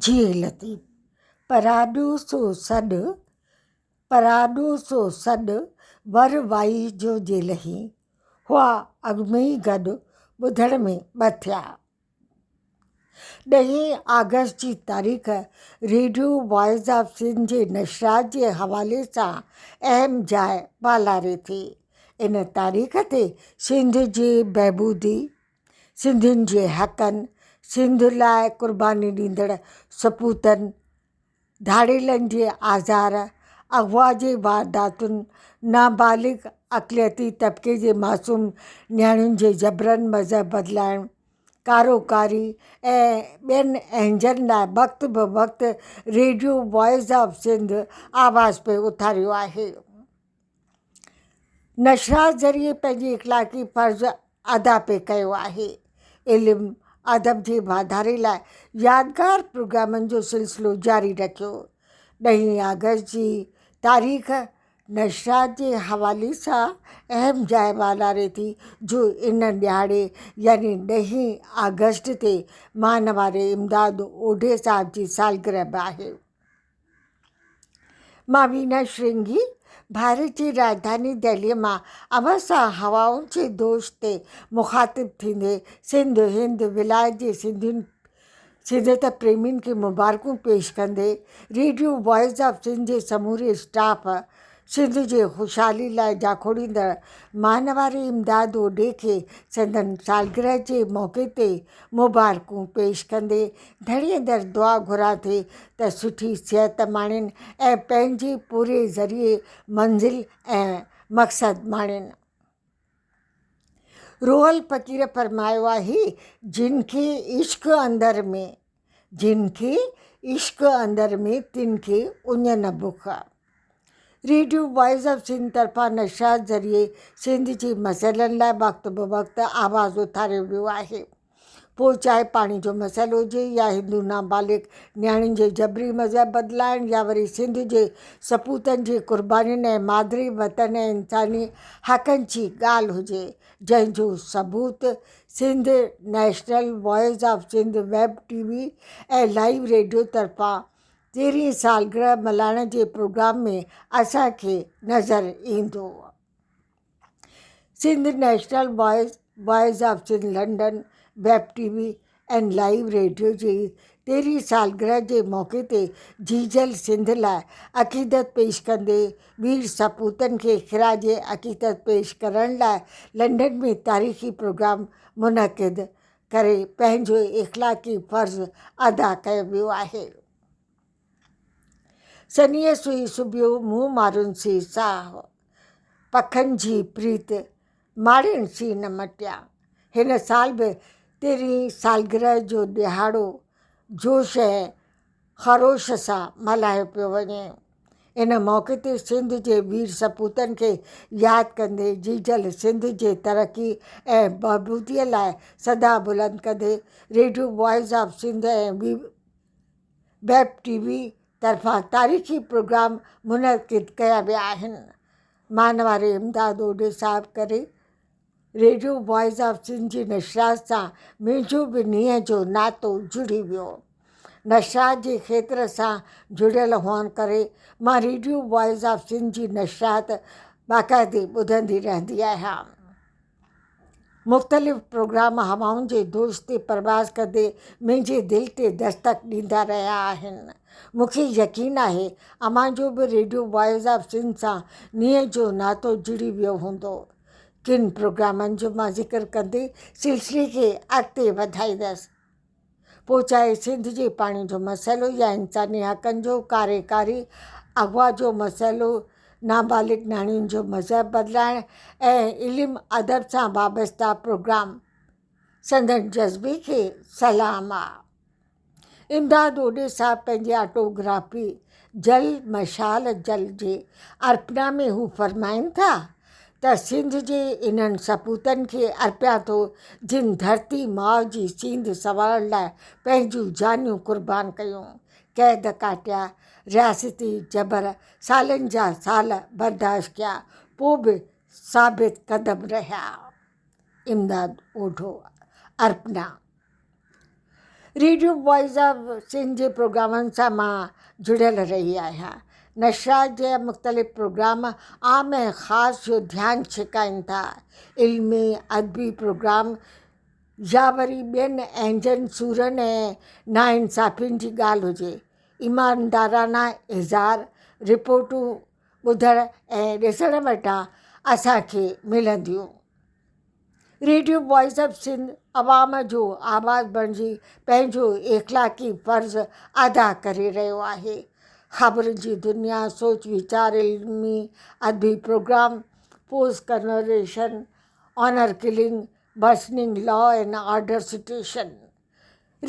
جيئي لطيف، پراڏو سو سڏ، پراڏو سو سڏ، ور وائي جو جي لهين، هئا اڳ ۾ ئي گڏ، ٻڌڻ ۾ ٻه ٿيا. ڏهين آگسٽ جي تاريخ ريڊيو وائس آف سنڌ جي نشريات جي حوالي سان اهم جاء والاري ٿي. ان تاريخ تي سنڌ جي بهبودي، سنڌين جي حقن، سنڌ لاء قرباني ڏيندڙ سپوتن، ڌاڙيلن جي آزار، اغوا جي وارداتن، نابالغ اقليتي طبقي جي معصوم نياڻين جي جبرن مذهب بدلائڻ، ڪارو ڪاري ۽ ٻين اهنجن لاء وقت به وقت ريڊيو وائس آف سنڌ آواز پئي اٿاريو آهي. نشريات ذريعي پنهنجي اخلاقي فرض ادا پئي ڪيو آهي. علم ادب جي واڌاري لاء يادگار پروگرامن جو سلسلو جاري رکيو. ڏهين آگسٽ جي تاريخ نشريات جي حوالي سان اهم جاء والاري ٿي جو ان ڏهاڙي يعني ڏهين آگسٽ تي مانواري امداد اوڍي صاحب جي سالگرهه به آهي. مان وينا شرنگي، ڀارت جي راڄڌاني دهليء مان اوهان سان هوائن جي دوش تي مخاطب ٿيندي سنڌ، هند، ولايت جي سنڌين، سنڌيت پريمين کي مبارڪون پيش ڪندي ريڊيو وائس آف سنڌ جي سموري اسٽاف، سنڌ جي خوشحالي لاء جاکوڙيندڙ مانواري امداد اوڍي کي سندن سالگرهه جي موقعي تي مبارڪون پيش ڪندي ڌڻيء در دعا گهران ٿي ته سٺي صحت ماڻين ۽ پنهنجي پورهيي ذريعي منزل ۽ مقصد ماڻين. روحل فقير فرمايو آهي، جن کي عشق اندر ۾، جن کي عشق اندر ۾، تن کي اڃ نه بک. ريڊيو وائس آف سنڌ طرفان نشريات ذريعي سنڌ جي مسئلن لاء وقت به وقت آواز اٿاريو ويو آهي. پوء چاهي پاڻي جو مسئلو هجي يا هندو نابالغ نياڻين جي جبري مذهب بدلائڻ يا وري سنڌ جي سپوتن جي قربانين ۽ مادري وطن ۽ انساني حقن جي ڳالهه هجي جنهن جو ثبوت Sindh national voice of Sindh web T V ۽ live radio طرفان تيرهين سالگرهه ملهائڻ جي پروگرام ۾ اسان کي نظر ايندو. Sindh national voice, voice of Sindh London, web T V ۽ live radio جي تيرهين سالگرهه جي موقعي تي جيجل سنڌ لاء عقيدت پيش ڪندي وير سپوتن کي خراج عقيدت پيش ڪرڻ لاء لنڊن ۾ تاريخي پروگرام منعقد ڪري پنهنجو اخلاقي فرض ادا ڪيو ويو آهي. سنيء سوئي سبيو مون مارن سين ساهه، پکن جي پريت ماڙين سين نه مٽيا. هن سال به تيرهين سالگرهه جو ڏهاڙو جوش ۽ خروش سان ملهايو پيو وڃي. ان موقعي تي سنڌ جي وير سپوتن کي ياد ڪندي جيجل سنڌ جي ترقي ۽ بهبودي لاء صدا بلند ڪندي radio voice of Sindh ۽ web T V طرفان تاريخي پروگرام منعقد ڪيا ويا آهن. مانواري امداد اوڍي صاحب ڪري ريڊيو وائس آف سنڌ جي نشريات سان منهنجو به نينهن جو ناتو جڙي ويو. نشريات جي کيتر سان جڙيل هئڻ ڪري مان ريڊيو وائس آف سنڌ جي نشريات باقاعدي ٻڌندي رهندي آهيان. مختلف پروگرام هوائن جي دوش تي پرواز ڪندي منهنجي دل تي دستڪ ڏيندا رهيا آهن. مون کي يقين آهي اوهان جو به ريڊيو وائس آف سنڌ سان نينهن جو ناتو جڙي ويو هوندو. ڪن پروگرامن جو مان ذڪر ڪندي سلسلي کي اڳتي وڌائيندس. پوء چاهي سنڌ جي پاڻي جو مسئلو يا انساني حقن جو ڪاري ڪاري اغوا جو مسئلو، نابالغ نياڻين جو مذهب بدلائڻ ۽ علم ادب سان وابسته پروگرام. سندن جذبي کي سلام آ. امداد اوڏي صاحب پنهنجي آٽوگرافي جل مشال جل جي ارپنا ۾ هو فرمائن ٿا ته سنڌ جي انهن سپوتن کي ارپيان ٿو جن ڌرتي ماء جي سينڌ سنوارڻ لاء پنهنجون جانيون قربان ڪيون، قيد ڪاٽيا، رياستي جبر سالن جا سال برداشت ڪيا پوء به ثابت قدم رهيا. امداد اوڍو، ارپنا. ريڊيو وائس آف سنڌ جي پروگرامن سان مان جڙيل رهي آهيان. نشريات جا مختلف پروگرام عام ۽ خاص جو ڌيان ڇڪائين ٿا. علمي، ادبي پروگرام يا وري ٻين اهنجن، سورن ۽ ناانصافين جي ڳالهه هجي، ايماندارانه اظهار، رپورٽون ٻڌڻ ۽ ڏسڻ وٽان اسان کي ملنديون. ريڊيو وائس آف سنڌ عوام جو آواز بڻجي پنهنجو اخلاقي فرض ادا ڪري رهيو آهي. خبرن جي دنيا، سوچ ويچار، علمي ادبي programme, post conversation, honour killing, worsening law and order situation.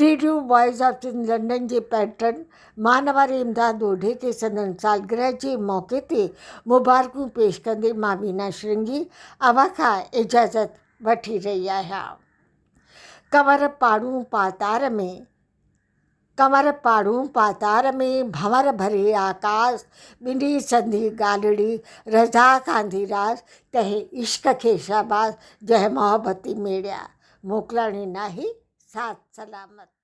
Radio voice of Sindh London جي پيٽرن مانواري امداد اوڍي کي سندن سالگرهه جي موقعي تي مبارڪون پيش ڪندي مان وينا شرنگي اوهان کان اجازت وٺي رهي آهيان. ڪنور پاڙون پاتار ۾. ڪنور پاڙون پاتار ۾، ڀنور ڀري آڪاس، ٻنهي سندي ڳالهڙي، رضا ڪانڌي راس، تنهن عشق کي شاباس، جنهن محبتي ميڙيا. موڪلاڻي ناهي، ساٿ سلامت.